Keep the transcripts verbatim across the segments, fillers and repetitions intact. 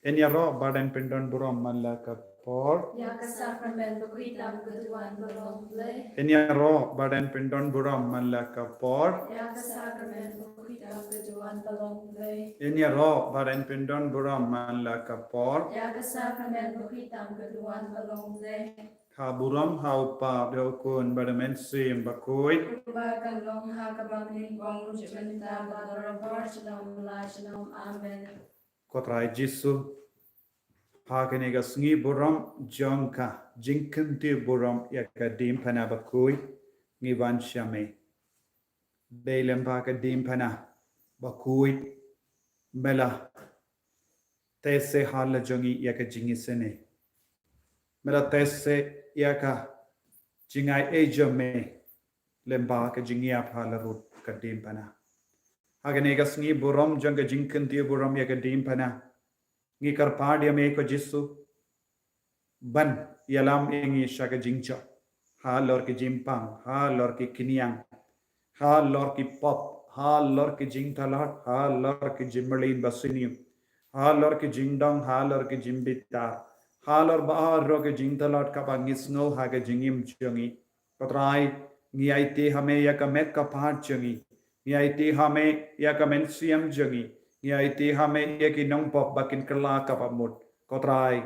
Yn ïaroh bad yn pyndon burom man la ka por. Ïa ka sakramen bakhuid tam ka duwan ba long Blei. Yn ïaroh bad yn pyndon burom man la ka por. Ïa ka sakramen bakhuid tam ka duwan ba long Blei. Yn ïaroh bad yn pyndon burom man la ka por. Ïa ka sakramen bakhuid tam ka duwan ba long Blei. Ha burom ha u Kpa bad u Khun bad u Mynsiem Bakhuid. Kumba ka long ha kaba nyngkong, mynta bad barabor, junom la junom. Amen. Ko Trai Jisu, ha kane ka sngi burom jong ka jingkyntiew burom ïa ka diengphna bakhuid, ngi wan sha me. Dei lem ba ka diengphna bakhuid me la teh seh ha la jong ngi ïa ka jingisynei. Me la teh seh ïa ka jingai ei jong me lem ba ka jingïap ha la rud ka diengphna. Ha kane ka sngi burom jong ka jingkyntiew burom ïa ka diengphna, ngi kyrpad ïa me ko Jisu ban ïalam ïa ngi sha ka jingjop halor ki jingpang, halor ki khñiang, halor ki pop, halor ki jingtlot, halor ki jingmlien ba sniew, halor ki jingdong, halor ki jingbitar, halor baroh ki jingtlot kaba ngi sngew ha ka jingim jong ngi. Ko Trai, ngi aiti ha me ïa ka met ka phad jong ngi. Ngi aiti ha me ïa ka mynsiem jong ngi. Ngi aiti ha me ïa ki nongpop ba kin kylla kaba mut. Ko Trai,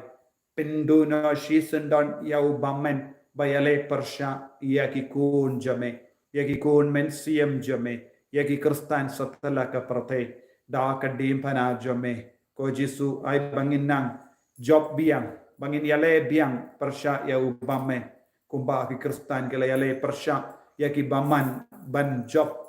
pynduh noh shisyndon ïa u bymman ba ïaleh pyrshah ïa ki khun jong me, ïa ki khun mynsiem jong me, ïa ki Khristan satlak ka pyrthei da ka diengphna jong me. Ko Jisu, ai ba ngin nang jop biang, ba ngin ïaleh biang pyrshah ïa u bymman, kumba ki Khristan ki la ïaleh pyrshah ïa ki bymman ban jop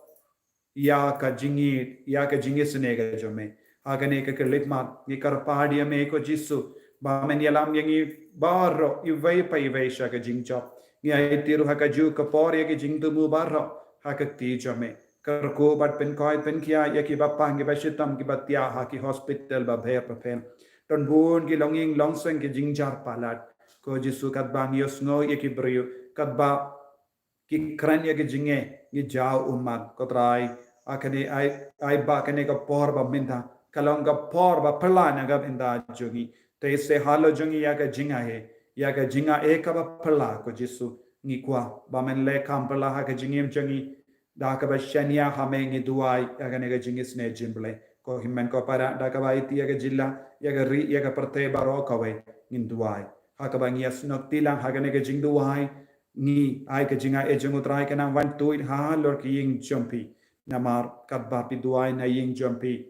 ïa ka jingïeit, ïa ka jingisynei ka jong me. Ha kane ka khyllipmat ngi kyrpad ïa me ko Jisu ba men ïalam ïa ngi baroh iwei pa iwei sha ka jingjop. Ngi aiti ruh ha kajuh ka por ïa ki jingthmu baroh ha ka kti jong me. Kyrkhu bad pynkhuid pynkhia ïa kiba pang kiba shitom kiba thiah ha ki hospital bapher bapher. Don bun ki longïing longseng ki jingjar palat. Ko Jisu, katba ngi ïohsngew ïa ki briew, katba ki kren ïa ki jingeh, ngi jaw ummat. Ko Trai, ha kane ai, ai ba kane ka por ba mynta ka long ka por ba phylla na ka bynta jong ngi. Teh seh halor jong ngi ïa ka jingaiei, ïa ka jingaiei kaba phylla ko Jisu. Ngi kwah ba men leh kam phylla ha ka jingim jong ngi. Da kaba shaniah ha me ngi duwai ïa kane ka jingisynei jong U Blei. Ko Hynmen ko Para, da kaba aiti ïa ka jylla, ïa ka ri, ïa ka pyrthei baroh kawei, ngin duwai. Ha kaba ngi ïasnoh kti lang ha kane ka jingduwai, ngi ai ka jingaiei jong U Trai kan nang wan tuid halor ki ïing jong phi. Namar katba phi duwai na ïing jong phi,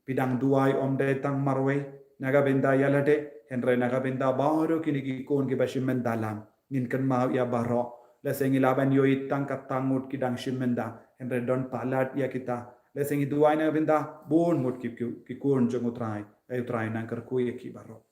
phi dang duwai ym dei tang marwei na ka bynta ïa lade, hynrei na ka bynta baroh kine ki khun kiba shim bynta lang. Ngin kynmaw ïa baroh. Lehse ngi lah ban ïohi tang katto ngut ki dang shim bynta, hynrei don palat ïa kita. Lehse ngi duwai na ka bynta bun ngut ki, ki, ki khun jong U Trai. Ai U Trai, nang kyrkhu ïa ki baroh.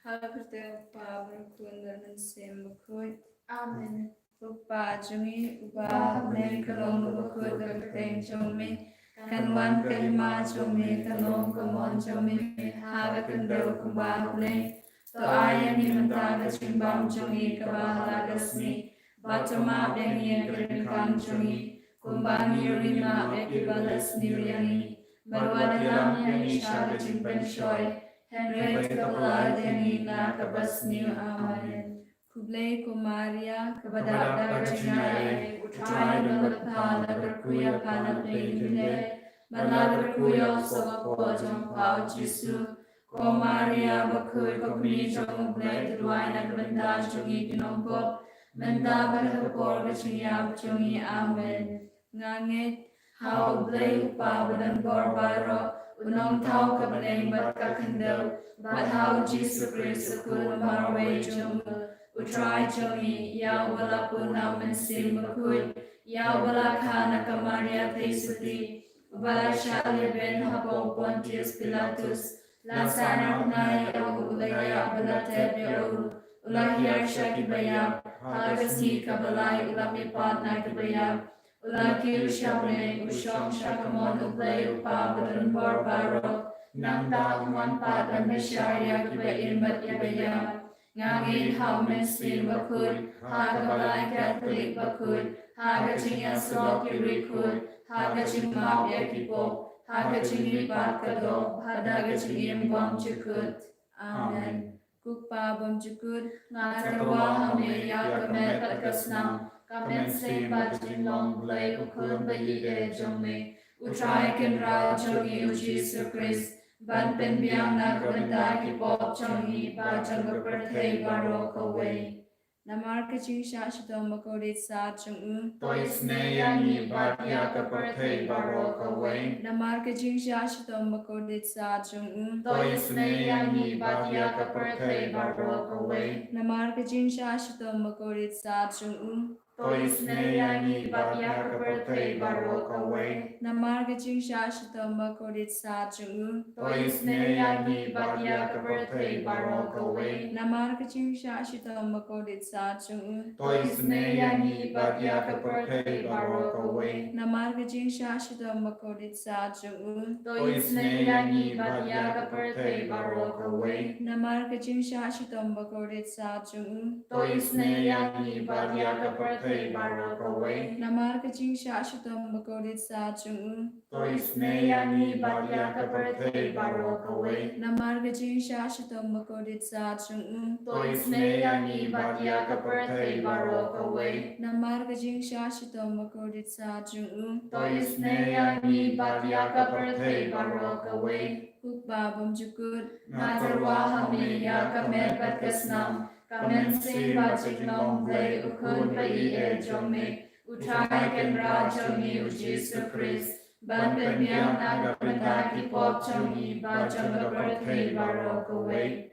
Ha ka kyrteng U Kpa bad U Khun bad U Mynsiem Bakhuid. Amen. Ko Kpa jong ngi uba ha bneng, ka long kaba khuid ka kyrteng jong me. Kan wan ka hima jong me, kan long ka mon jong me ha ka khyndew kumba ha bneng. To ai ïa ngi mynta ka jingbam jong ngi kaba ha la ka sngi. Bad to map ïa ngi ïa ki ryngkang jong ngi, kumba ngi ruh ngi map ïa kiba la sniew ïa ngi. Bad wat ïalam ïa ngi sha ka jingpynshoi, hynrei to kylla ïa ngi na kaba sniew. Amen. Khublei ko Maria, kaba dap da ka jingaiei, U Trai u don bad pha, la kyrkhu ïa pha na pdeng ki khyndai, bad la kyrkhu ïa u soh ka kpoh jong pha U Jisu. Ko Maria bakhuid, ko kmie jong U Blei, to duwai na ka bynta jong ngi ki nongpop, mynta bad ha ka por ka jingïap jong ngi. Amen. Nga ngeit ha U Blei U Kpa badonbor baroh, U Nongthaw ka bneng bad ka khyndew, bad ha U Jisu Khrist U Khun marwei jong U, U Trai jong ngi, ïa uba la pun na U Mynsiem Bakhuid, ïa uba la kha na ka Maria Theisotti, uba la shah lehbeiñ hapoh u Pontius Pilatus, la sahnarphna ïa u, u la ïap bad la tep ïa u, u la hiar sha kiba ïap, ha ka sngi kaba lai u la mihpat na kiba ïap, u la kiew sha bneng, u shong sha ka mon U Blei U Kpa badonbor baroh. Nangta un wan pat ban bishar ïa kiba im bad kiba ïap. Nga ngeit ha U Mynsiem Bakhuid, ha ka Balang Katholik bakhuid, ha ka jingïasyllok ki riewkhuid, ha ka jingmap ïa ki pop, ha ka jingmihpat ka doh, bad ha ka jingim bymjukut. Amen. Ko Kpa bymjukut, nga tyrwa ha me ïa ka met bad ka snam, ka mynsiem bad ka jinglong Blei u Khun ba ïeit jong me, U Trai Kynrad jong ngi U Jisu Khrist, ban pynbiang na ka bynta ki pop jong ngi bad jong ka pyrthei baroh kawei. Namar ka jingshah shitom bakordit sat jong u, to isynei ïa ngi bad ïa ka pyrthei baroh kawei. Namar ka jingshah shitom bakordit sat jong u, to isynei ïa ngi bad ïa ka pyrthei baroh kawei. Namar ka jingshah shitom bakordit sat jong u, to isynei ïa ngi bad ïa ka pyrthei baroh kawei. Namar ka jingshah shitom bakordit sat jong u, to isynei ïa ngi bad ïa ka pyrthei baroh kawei. Namar ka jingshah shitom bakordit sat jong u, to isynei ïa ngi bad ïa ka pyrthei baroh kawei. Namar ka jingshah shitom bakordit sat jong u, to isynei ïa ngi bad ïa ka pyrthei baroh kawei. Namar ka jingshah shitom bakordit sat jong u, to isynei ïa ngi bad ïa ka pyrthei baroh kawei. Namar ka jingshah shitom bakordit sat jong u, to isynei ïa ngi bad ïa ka pyrthei baroh kawei. Namar ka jingshah shitom bakordit sat jong u, to isynei ïa ngi bad ïa ka pyrthei baroh kawei. Namar ka jingshah shitom bakordit sat jong u, to isynei ïa ngi bad ïa ka pyrthei baroh kawei. Ko Kpa bymjukut, nga tyrwa ha me ïa ka met bad ka snam, ka mynsiem bad jinglong Blei u Khun ba ïeit jong me, U Trai Kynrad jong ngi U Jisu Khrist, ban pynbiang na ka bynta ki pop jong ngi bad jong ka pyrthei baroh kawei.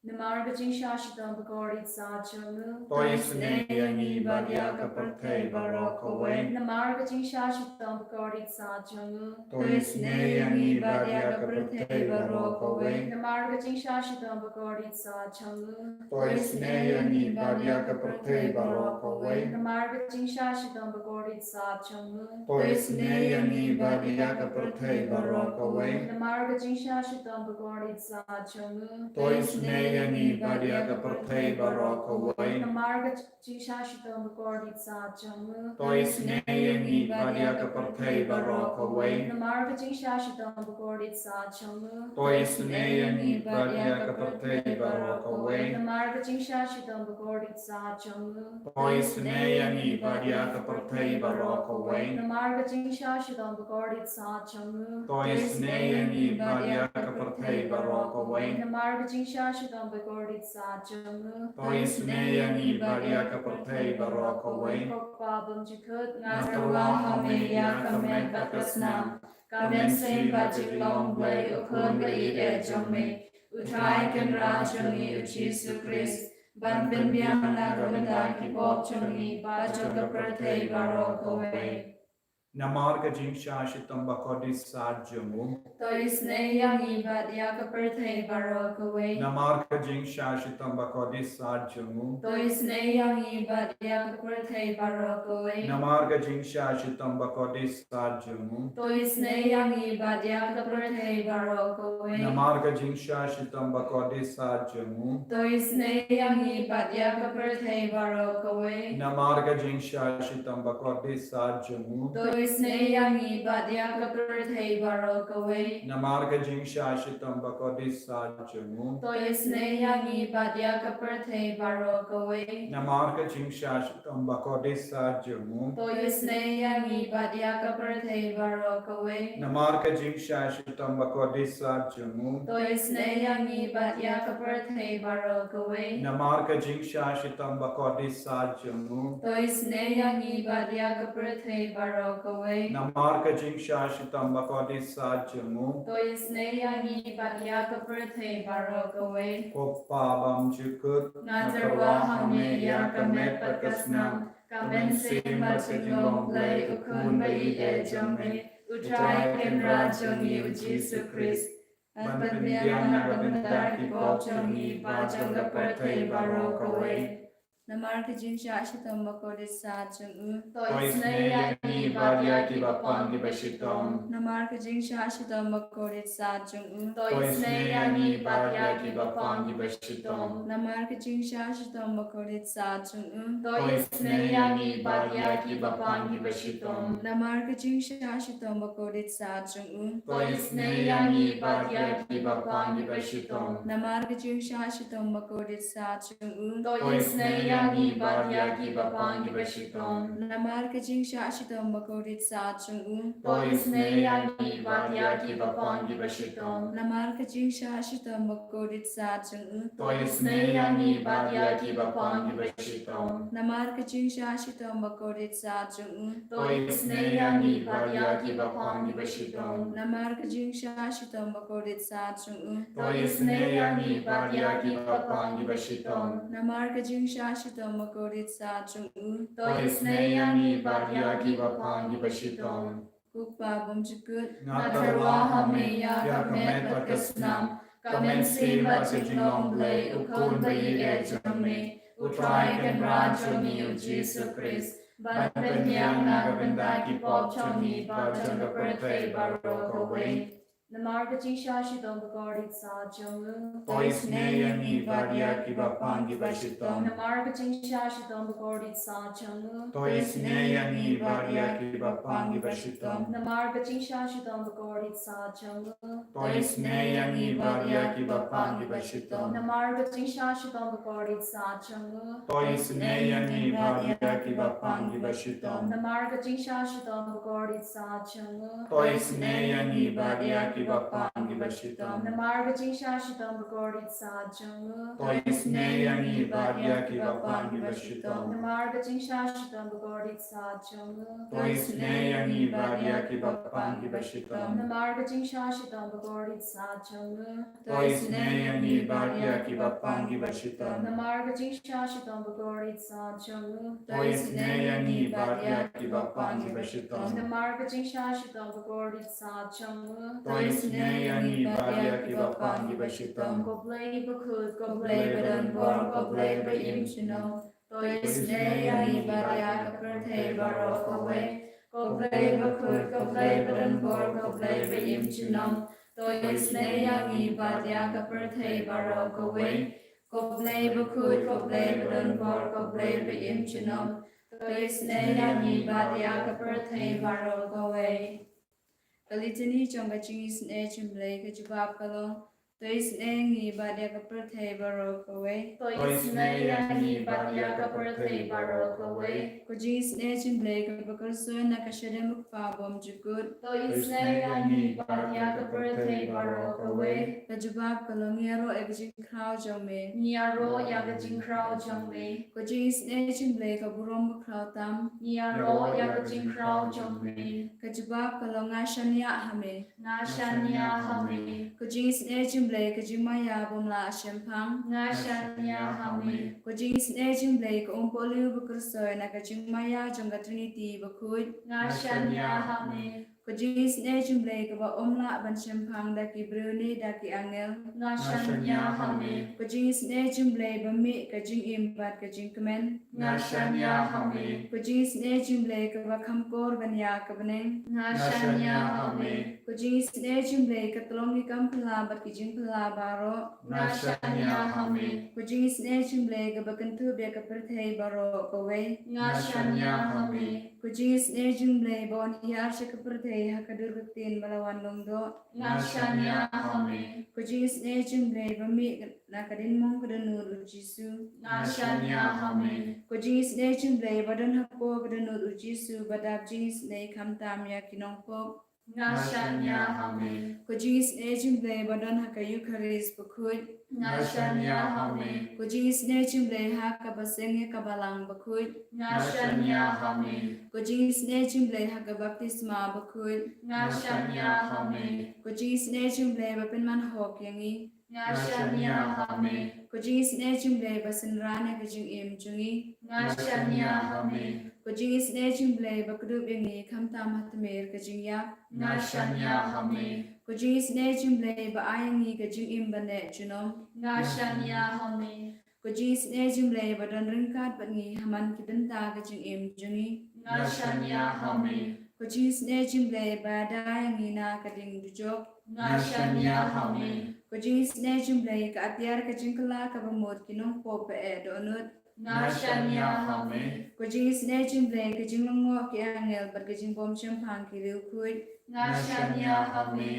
Namar ka jingshah shitom bakordit sat jong u, to isynei ïa ngi bad ïa ka pyrthei baroh kawei. Namar ka jingshah shitom bakordit sat jong u, to isynei ïa ngi bad ïa ka pyrthei baroh kawei. Namar ka jingshah shitom bakordit sat jong u, to isynei ïa ngi bad ïa ka pyrthei baroh kawei. Namar ka jingshah shitom bakordit sat jong u, to isynei ïa ngi bad ïa ka pyrthei baroh kawei. Namar ka jingshah shitom bakordit sat jong u, to isynei ïa ngi bad ïa ka pyrthei baroh kawei. Namar ka jingshah shitom bakordit sat jong u, to isynei ïa ngi bad ïa ka pyrthei baroh kawei. Namar ka jingshah shitom bakordit sat jong u, to isynei ïa ngi bad ïa ka pyrthei baroh kawei. Namar ka jingshah shitom bakordit sat jong u, to isynei ïa ngi bad ïa ka pyrthei baroh kawei. Namar ka jingshah shitom bakordit sat jong u, to isynei ïa ngi bad ïa ka pyrthei baroh kawei. Namar ka jingshah shitom bakordit sat jong u, to isynei ïa ngi bad ïa ka pyrthei baroh kawei. Ko Kpa bymjukut, nga tyrwa ha me ïa ka met bad ka snam, ka mynsiem bad jinglong Blei u Khun ba ïeit jong me, U Trai Kynrad jong ngi U Jisu Khrist, ban pynbiang na ka bynta ki pop jong ngi bad jong ka pyrthei baroh kawei. Namar ka jingshah shitom bakordit sat jong u, to isynei ïa ngi bad ïa ka pyrthei baroh kawei. Namar ka jingshah shitom bakordit sat jong u, to isynei ïa ngi bad ïa ka pyrthei baroh kawei. Namar ka jingshah shitom bakordit sat jong u, to isynei ïa ngi bad ïa ka pyrthei baroh kawei. Namar ka jingshah shitom bakordit sat jong u, to isynei ïa ngi bad ïa ka pyrthei baroh kawei. Namar ka jingshah shitom bakordit sat jong u, to isynei ïa ngi bad ïa ka pyrthei baroh kawei. Namar ka jingshah shitom bakordit sat jong u, to isynei ïa ngi bad ïa ka pyrthei baroh kawei. Namar ka jingshah shitom bakordit sat jong u, to isynei ïa ngi bad ïa ka pyrthei baroh kawei. Namar ka jingshah shitom bakordit sat jong u, to isynei ïa ngi bad ïa ka pyrthei baroh kawei. Namar ka jingshah shitom bakordit sat jong u, to isynei ïa ngi bad ïa ka pyrthei baroh kawei. Namar ka jingshah shitom bakordit sat jong u, to isynei ïa ngi bad ïa ka pyrthei baroh kawei. Ko Kpa bymjukut, nga tyrwa ha me ïa ka met bad ka snam, ka mynsiem bad jinglong Blei u Khun ba ïeit jong me, U Trai Kynrad jong ngi U Jisu Khrist, ban pynbiang na ka bynta ki pop jong ngi bad jong ka pyrthei baroh kawei. Namar ka jingshah shitom bakordit sat jong u. To isynei ïa ngi bad ïa kiba pang kiba shitom. Namar ka jingshah shitom bakordit sat jong u. To isynei ïa ngi bad ïa kiba pang kiba shitom. Namar ka jingshah shitom bakordit sat jong u. To isynei ïa ngi bad ïa kiba pang kiba shitom. Namar ka jingshah shitom bakordit sat jong u. To isynei ïa ngi bad ïa kiba pang kiba shitom. Namar ka jingshah shitom bakordit sat jong u. To isynei ïa ngi bad ïa kiba pang kiba shitom. Namar ka jingshah shitom bakordit sat jong u. To isynei ïa ngi bad ïa kiba pang kiba shitom. Namar ka jingshah shitom bakordit sat jong u. To isynei ïa ngi bad ïa kiba pang kiba shitom. Namar ka jingshah shitom bakordit sat jong u. To isynei ïa ngi bad ïa kiba pang kiba shitom. Namar ka jingshah shitom bakordit sat jong u. To isynei ïa ngi bad ïa kiba pang kiba shitom. Namar ka jingshah shitom bakordit sat jong u. To isynei ïa ngi bad ïa kiba pang kiba shitom. Ko Kpa bymjukut. Nga tyrwa ha me ïa ka met bad ka snam, ka mynsiem bad ka jinglong Blei, U Khun ba ïeit jong me, U Trai Kynrad jong ngi U Jisu Khrist, ban pynbiang na ka bynta ki pop jong ngi bad jong ka pyrthei baroh kawei. Namar ka jingshah shitom bakordit sat jong u. To isynei ïa ngi bad ïa kiba pang kiba shitom. Namar ka jingshah shitom bakordit sat jong u. To isynei ïa ngi bad ïa kiba pang kiba shitom. Namar ka jingshah shitom bakordit sat jong u. To isynei ïa ngi bad ïa kiba pang kiba shitom. Namar ka jingshah shitom bakordit sat jong u. To isynei ïa ngi bad ïa kiba pang kiba shitom. Namar ka jingshah shitom bakordit sat jong u. To isynei ïa ngi bad ïa kiba pang kiba shitom. Namar ka jingshah shitom bakordit sat jong u. To isynei ïa ngi bad ïa kiba pang kiba shitom. Namar ka jingshah shitom bakordit sat jong u. To isynei ïa ngi bad ïa kiba pang kiba shitom. Namar ka jingshah shitom bakordit sat jong u. To isynei ïa ngi bad ïa kiba pang kiba shitom. Namar ka jingshah shitom bakordit sat jong u. To isynei ïa ngi bad ïa kiba pang kiba shitom. Namar ka jingshah shitom bakordit sat jong u. To isynei ïa ngi bad ïa kiba pang kiba shitom. Ko Blei bakhuid, ko Blei badonbor, ko Blei ba im junom. To isynei ïa ngi bad ïa ka pyrthei baroh kawei. Ko Blei bakhuid, ko Blei badonbor, ko Blei ba im junom. To isynei ïa ngi bad ïa ka pyrthei baroh kawei. Ko Blei bakhuid, ko Blei badonbor, ko Blei ba im junom. To isynei ïa ngi bad ïa ka pyrthei baroh kawei. Ka litany jong ka jingisynei jong Blei ka jubab ka long. To isynei ïa ngi bad ïa ka pyrthei baroh kawei. To isynei ïa ngi bad ïa ka pyrthei baroh kawei. Ka jingisynei jong Blei kaba kyrshoi na ka shadem U Kpa bymjukut. To isynei ïa ngi bad ïa ka pyrthei baroh kawei. Ka jubab ka long, ngi ïaroh ïa ka jingkhraw jong me. Ngi ïaroh ïa ka jingkhraw jong me. Ka jingisynei jong Blei ka burom bakhraw tam. Ngi ïaroh ïa ka jingkhraw jong me. Ka jubab ka long, nga shaniah ha me. Nga shaniah ha me. Ka jingisynei jong Blei ka jingmaïa bym lah shemphang. Nga shaniah ha me. Ka jingisynei jong Blei ka umpohliew ba kyrshoi na ka jingmaïa jong ka Trinity bakhuid. Nga shaniah ha me. Ka jingisynei jong Blei kaba ym lah ban shemphang da ki briew ne da ki angel. Nga shaniah ha me. Ka jingisynei jong Blei ba mih ka jingim bad ka jingkmen. Nga shaniah ha me. Ka jingisynei jong Blei kaba kham kor ban ïa ka bneng. Nga shaniah ha me. Ka jingisynei jong Blei ka tlong ki kam phylla bad ki jingphylla baroh. Nga shaniah ha me. Ka jingisynei jong Blei kaba kynthup ïa ka pyrthei baroh kawei. Nga shaniah ha me. Ka jingisynei jong Blei ba wan hiar sha ka pyrthei ha ka dur ka ktien ba la wan long doh. Nga shaniah ha me. Ka jingisynei jong Blei ba mih na ka dien mong ka dohnud U Jisu. Nga shaniah ha me. Ka jingisynei jong Blei ba don hapoh ka dohnud U Jisu ba dap jingisynei khamtam ïa ki nongpop. Nga shaniah ha me. Ka jingisynei jong Blei ba don ha ka Eukharist bakhuid. Nga shaniah ha me. Ka jingisynei jong Blei ha kaba seng ïa ka Balang bakhuid. Nga shaniah ha me. Ka jingisynei jong Blei ha ka baptisma bakhuid. Nga shaniah ha me. Ka jingisynei jong Blei ba pynman hok ïa ngi. Nga shaniah ha me. Ka jingisynei jong Blei ba synran ïa ka jingim jong ngi. Nga shaniah ha me. Ka jingisynei jong Blei ba kdup ïa ngi khamtam ha tmier ka jingïap. Nga shaniah ha me. Ka jingisynei jong Blei ba ai ïa ngi ka jingim ba neh junom. Nga shaniah ha me. Ko jingisynei jong U Blei ba don ryngkat bad ngi ha man ki bynta ka jingim jong ngi. Nga shaniah ha me. Ko jingisynei jong U Blei ba da ïa ngi na ka ding dujok. Nga shaniah ha me. Ko jingisynei jong U Blei ka atiar ka jingkylla kaba mut ki nongpop ba eh dohnud. Nga shaniah ha me. Ko jingisynei jong U Blei ka jinglyngngoh ki angel bad ka jingbym shemphang ki riewkhuid. Nga shaniah ha me.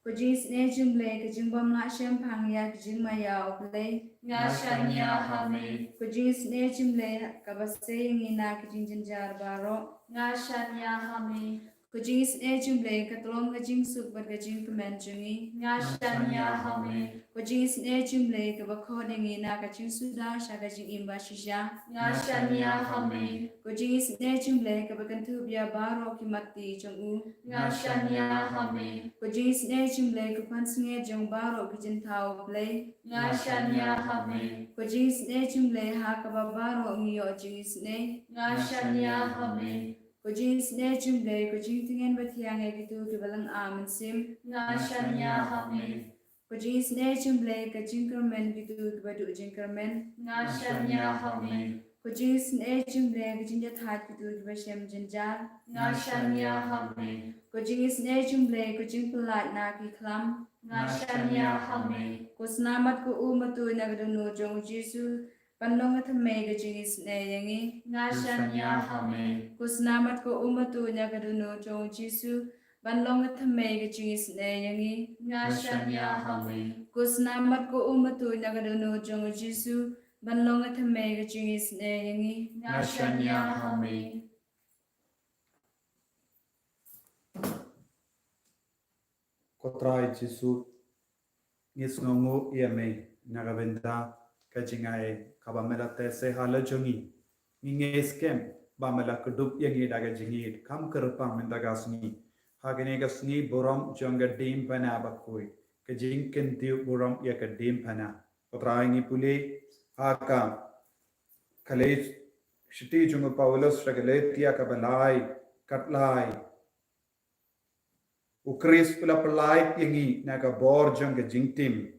Ko jingisynei jong U Blei ka jingbym lah shemphang ïa ka jingmaïa U Blei. Nga shaniah ha me. Ko jingisynei jong U Blei kaba sei ïa ngi na ki jingjynjar baroh. Nga shaniah ha me. Ko jingisynei jong U Blei ka tyllong ka jingsuk bad ka jingkmen jong ngi. Nga shaniah ha me. Ko jingisynei jong U Blei kaba khot ïa ngi na ka jingsuda sha ka jingim ba shisha. Nga shaniah ha me. Ko jingisynei jong U Blei kaba kynthup ïa baroh ki matti jong u. Nga shaniah ha me. Ko jingisynei jong U Blei ka pansngiat jong baroh ki jingthaw U Blei. Nga shaniah ha me. Ko jingisynei jong U Blei ha kaba baroh ngi ïoh jingisynei. Nga shaniah ha me. Ko jingisynei jong U Blei ko jingtngen ba thiang ïa kito kiba lynga mynsiem. Nga shaniah ha me. Ko jingisynei jong U Blei ka jingkyrmen kito kiba duh jingkyrmen. Nga shaniah ha me. Ko jingisynei jong U Blei ka jingjahthait kito kiba shem jynjar. Nga shaniah ha me. Ko jingisynei jong U Blei ko jingpyllait na ki khlam. Nga shaniah ha me. Ko snam bad ko um bad u na ka dohnud jong U Jisu ban long ka thymmei ka jingisynei ïa ngi. Nga shaniah ha me. Ko snam bad ko um bad u na ka dohnud jong U Jisu ban long ka thymmei ka jingisynei ïa ngi. Nga shaniah ha me. Ko snam bad ko um bad u na ka dohnud jong U Jisu ban long ka thymmei ka jingisynei ïa ngi. Nga shaniah ha me. Ko Trai Jisu, ngi sngewnguh ïa me na ka bynta ka jingai kaba me la teh seh ha la jong ngi. Ngi ngeit skhem ba me la kdup ïa ngi da ka jingïeit kam kyrpang mynta ka sngi. Ha kane ka sngi burom jong ka diengphna bakhuid, ka jingkyntiew burom ïa ka diengphna. Ko Trai, ngi pule ha ka khalei shithi jong u Paulus sha ka Galatia kaba lai, khatlai. U Khrist u la pynlait ïa ngi na ka bor jong ka jingtim,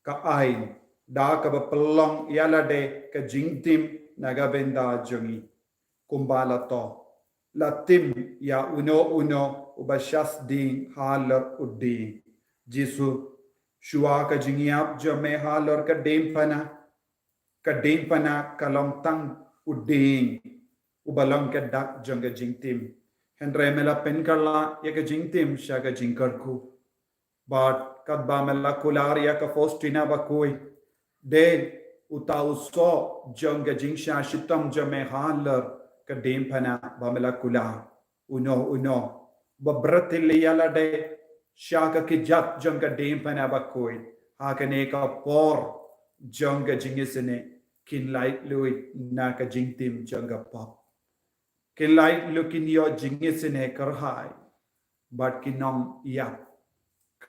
ka aiñ, da kaba pynlong ïalade ka jingtim na ka bynta jong ngi. Kumba la thoh, la tim ïa uno uno uba shah sdieng halor u dieng. Jisu, shuwa ka jingïap jong me halor ka diengphna, ka diengphna ka long tang u dieng uba long ka dak jong ka jingtim. Hynrei me la pynkylla ïa ka jingtim sha ka jingkyrkhu. Bad katba me la kular ïa ka Faustina bakhuid, dei uta u soh jong ka jingshah shitom jong me halor ka diengphna ba me la kular. Uno uno ba bret ïalade sha ka kjat jong ka diengphna bakhuid ha kane ka por jong ka jingisynei, kin laitluid na ka jingtim jong ka pop. Kin laitluid, kin ïoh jingisynei kyrhai bad kin ym ïap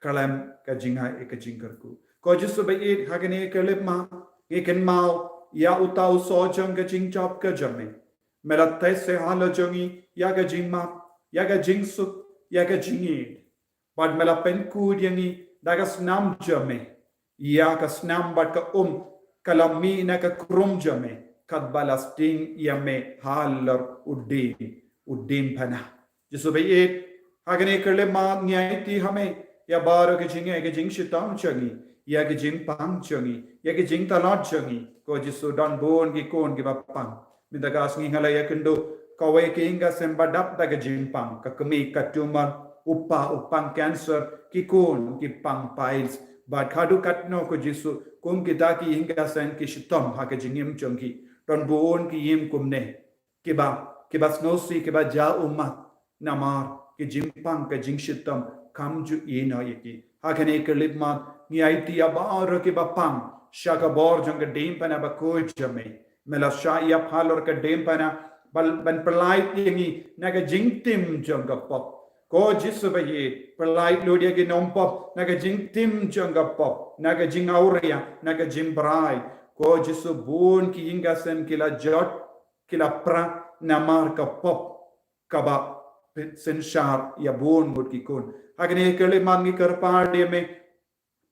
khlem ka jingai ka jingkyrkhu. Ko Jisu ba ïeit, ha kane ka khyllipmat ngi kynmaw ïa uta u soh jong ka jingjop ka jong me. Me la teh seh ha la jong ngi ïa ka jingmap, ïa ka jingsuk, ïa ka jingïeit. Bad me la pynkhuid ïa ngi da ka snam jong me. Ïa ka snam bad ka um ka la mih na ka khrum jong me, katba la sdieng ïa me halor u dieng, u diengphna. Jisu ba ïeit, ha kane ka khyllipmat ngi aiti ha me ïa baroh ka jingai ka jingshitom jong ngi, ïa ka jingpang jong ngi, ïa ka jingtlot jong ngi. Ko Jisu, don bun ki khun kiba pang. Mynta ka sngi nga la ïakynduh kawei ka ïing ka sem ba dap da ka jingpang, ka kmie ka tumor, u pa u pang cancer, ki khun ki pang piles. Bad haduh katno ko Jisu, kum kita ki ïing ka sem ki shitom ha ka jingim jong ki. Don bun ki ïing kumne kiba, kiba sngewsih, kiba jah ummat namar ki jingpang ka jingshitom kam ju ïehnoh ïa ki. Ha kane ka khyllipmat ngi aiti ïa baroh kiba pang sha ka bor jong ka diengphna bakhuid jong me. Me la shah ïap halor ka diengphna ban, ban pynlait ïa ngi na ka jingtim jong ka pop. Ko Jisu ba ïeit, pynlait lut ïa ki nongpop na ka jingtim jong ka pop, na ka jingawria, na ka jingbrai. Ko Jisu, bun ki ïing ka sem ki la jot, ki la pra namar ka pop kaba synshar ïa bun ngut ki khun. Ha kane ka khyllipmat ngi kyrpad ïa me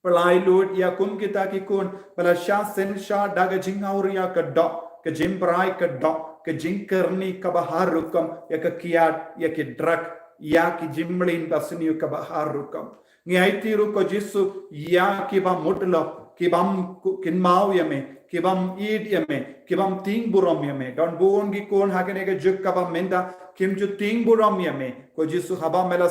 Pynlait lut ïa kum kita ki khun ba la shah synshar da ka jingawria ka doh, ka jingbrai ka doh, ka jingkyrni kaba har rukom, ïa ka kiad, ïa ki drug, ïa ki jingmlien basniew kaba har rukom. Ngi aiti ruh ko Jisu ïa kiba mutloh, kibym kynmaw ïa me, kibym ïeit ïa me, kibym tieng burom ïa me. Don bun ki khun ha kane ka juk kaba mynta kim ju tieng burom ïa me. Ko Jisu, haba me la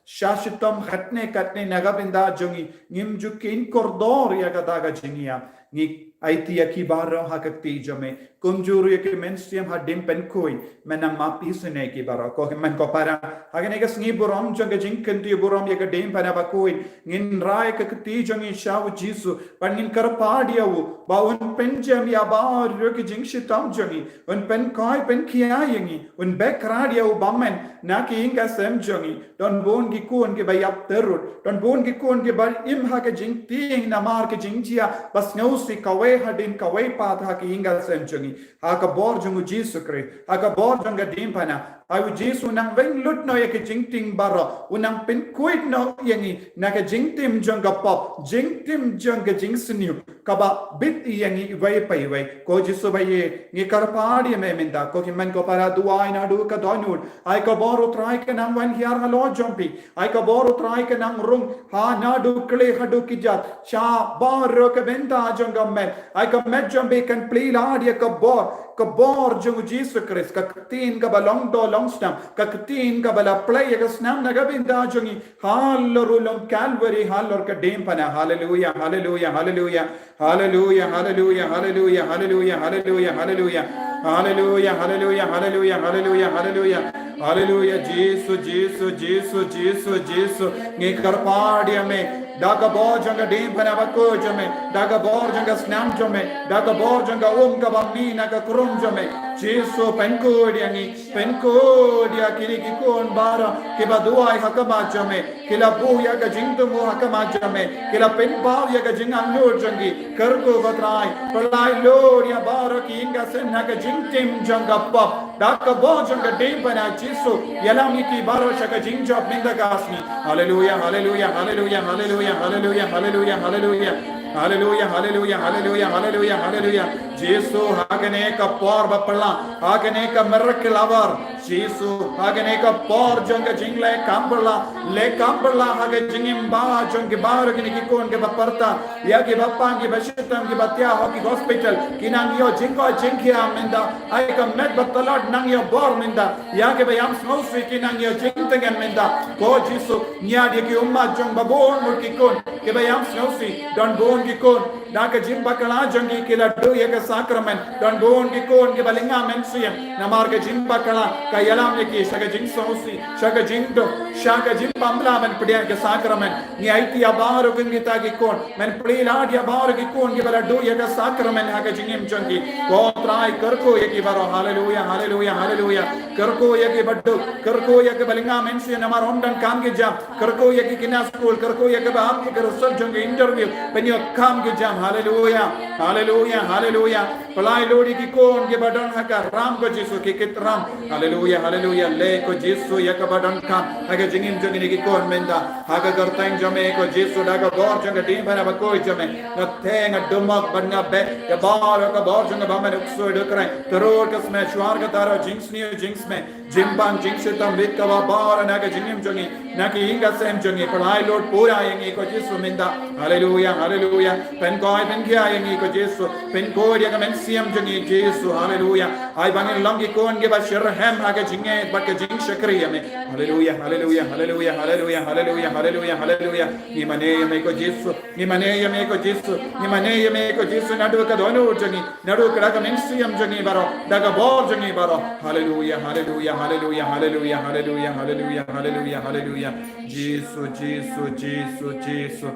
shah shitom katne katne na ka bynta jong ngi, ngim ju kheiñ kordor ïa kata ka jingïap. Ngi aiti ïa ki baroh ha ka kti jong me. Kumjuh ruh ïa ki mynsiem hadien pynkhuid, me nang map isynei ïa ki baroh. Ko hynmen ko para, ha kane ka sngi burom jong ka jingkyntiew burom ïa ka diengphna bakhuid, ngin rai ka kti jong ngi sha u Jisu, bad ngin kyrpad ïa u ba un pynjem ïa baroh ki jingshitom jong ngi, un pynkoit pynkhia ïa ngi, un beh krad ïa u bymman na ki ïing ka sem jong ngi. Don bun ki khun kiba ïap tyrut, don bun ki khun kiba im ha ka jingtieng namar ka jingjia ba sngewsih kawei hadien kawei pat ha ki ïing ka sem jong ngi. Ha ka bor jong u Jisu Khrist, ha ka bor jong ka diengphna, ai u Jisu nang weng lut noh ïa ka jingtieng baroh, u nang pynkhuid noh ïa ngi na ka jingtim jong ka pop, jingtim jong ka jingsniew kaba bit ïa ngi iwei pa iwei. Ko Jisu ba ïeit, ngi kyrpad ïa me mynta, ko hynmen ko para, duwai naduh ka dohnud. Ai ka bor u Trai ka nang wan hiar halor jong phi. Ai ka bor u Trai ka nang rung ha naduh khleh haduh kjat sha baroh ka bynta jong ka met. Ai ka met jong phi kan plie lad ïa ka bor, ka bor jong u Jisu Khrist, ka ktien kaba long doh long snam, ka ktien kaba la plie ïa ka snam na ka bynta jong ngi halor u lum Kalbari, halor ka diengphna. Haleluia, haleluia, haleluia. Haleluia, haleluia, haleluia, haleluia, haleluia, haleluia. Haleluia, haleluia, haleluia, haleluia, haleluia. Haleluia, Jisu, Jisu, Jisu, Jisu, Jisu. Ngi kyrpad ïa me da ka bor jong ka diengphna bakhuid jong me, da ka bor jong ka snam jong me, da ka bor jong ka um kaba mih na ka khrum jong me. Jisu, pynkhuid ïa ngi. Pynkhuid ïa kine ki khun baroh kiba duwai ha khmat jong me, ki la buh ïa ka jingthmu ha khmat jong me, ki la pynpaw ïa ka jingangnud jong ki. Kyrkhu ko Trai, pynlait lut ïa baroh ki ïing ka sem na ka jingtim jong ka pop, da ka bor jong ka diengphna Jisu. Ïalam ïa ki baroh sha ka jingjop mynta ka sngi. Haleluia, haleluia, haleluia, haleluia, haleluia, haleluia, haleluia. Haleluia, haleluia, haleluia, haleluia, haleluia. Jisu, ha kane ka por ba phylla, ha kane ka miracle hour. Jisu, ha kane ka por jong ka jingleh kam phylla, leh kam phylla ha ka jingim ba jong ki baroh kine ki khun kiba pyrta ïa kiba pang, kiba shitom, kiba thiah ha ki hospital, ki nang ïoh jingkoit jingkhiah mynta. Ai ka met ba tlot nang ïoh bor mynta. Ïa kiba ïam sngewsih ki nang ïoh jingtngen mynta. Ko Jisu, ngi ïa ki ummat jong ba bun mut ki khun kiba ïam sngewsih. Don bun ki khun da ka jingbakla jong ki ki la duh ïa ka sakramen. Don bun ki khun kiba lynga mynsiem namar ka jingbakla, ka ïalam ïa ki sha ka jingsngewsih, sha ka jingduh, sha ka jingbym lah ban pdiang ka sakramen. Ngi aiti ïa baroh kin kita ki khun, men plie lad ïa baroh ki khun kiba la duh ïa ka sakramen ha ka jingim jong ki. Ko Trai, kyrkhu ïa ki baroh. Haleluia, haleluia, haleluia. Kyrkhu ïa kiba duh, kyrkhu ïa kiba lynga mynsiem namar ym don kam ki jam. Kyrkhu ïa ki kine skul, kyrkhu ïa kiba ap ïa ka result jong ka interview, pynïoh kam ki jam. Haleluia, haleluia, haleluia. Pynlait lut ïa ki khun kiba don ha ka ram, ko Jisu, ki kit ram. Haleluia, haleluia. Leh, ko Jisu, ïa kaba donkam ha ka jingim jong kine ki khun mynta. Ha ka kyrteng jong me, ko Jisu, da ka bor jong ka diengphna bakhuid jong me, nga theh, nga dumok bad nga beh ïa baroh ka bor jong ka bymman, u ksuid u kren, tyrut ka smet, shuwa ka tyrut, jingsniew jingsmet, jingpang jingshitom, bit kaba baroh na ka jingim jong ngi, na ki ïing ka sem jong ngi. Pynlait lut pura ïa ngi, ko Jisu, mynta. Haleluia, haleluia. Pynkoit pynkhia ïa ngi, ko Jisu. Pynkhuid ïa ka mynsiem jong ngi, Jisu. Haleluia. Ai ba ngin long ki khun kiba shitrhem ha ka jingngeit bad ka jingshakri ïa me. Haleluia, haleluia, haleluia, haleluia, haleluia, haleluia, haleluia. Ngi mane ïa me, ko Jisu. Ngi mane ïa me, ko Jisu. Ngi mane ïa me, ko Jisu, naduh ka dohnud jong ngi, naduh ka mynsiem jong ngi baroh, da ka bor jong ngi baroh. Haleluia, haleluia, haleluia, haleluia, haleluia, haleluia, haleluia, haleluia. Jisu, Jisu, Jisu, Jisu.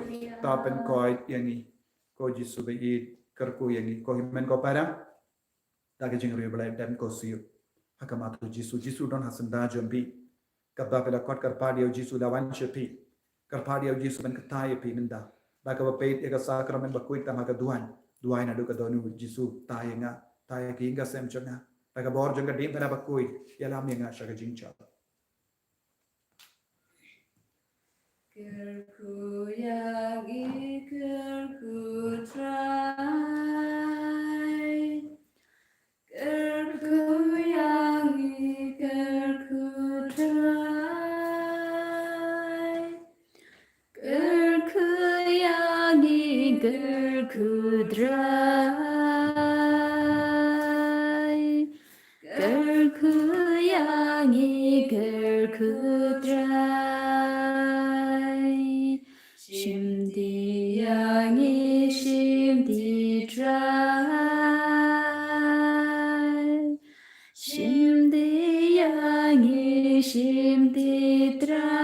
Ta pynkoit ïa ngi, ko Jisu ba ïeit, kyrkhu ïa ngi. Ko hynmen ko para, da ka jingriewblei, dem ko shuh ha khmat u Jisu. Jisu don ha syndah jong phi. Katba phi la khot kyrpad ïa u Jisu, la wan sha phi. Kyrpad ïa u Jisu ban kyrteng ïa phi mynta. Da kaba peit ïa ka sakramen bakhuid tam ha ka duwan, duwai naduh ka dohnud: Jisu, kyrteng ïa nga, kyrteng ïa ki ïing ka sem jong nga. Da ka bor jong ka diengphna bakhuid, ïalam ïa nga sha ka jingjop. Kyrkhu ïa ngi, Kyrkhu Trai, kyrkhu ïa ngi, kyrkhu Trai. Shim ti ïa ngi, shim ti Trai. Shim ti ïa ngi, shim ti Trai.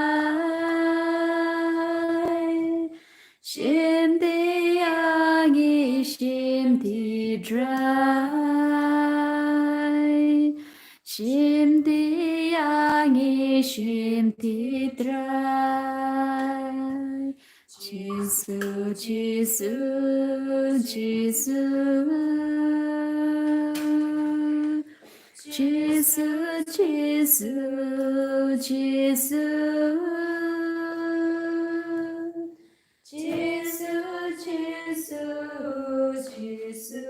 Shim ti ïa ngi, shim ti Trai. Shim ti ïa ngi, shim ti Trai. Jisu, Jisu, Jisu. Jisu, Jisu, Jisu. Jisu, Jisu, Jisu.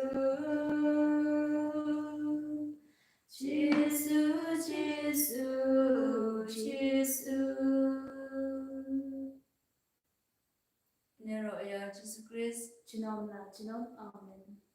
Jisu, Jisu, Jisu. Nero ïa Jisu Khrist, junom la junom. Amen.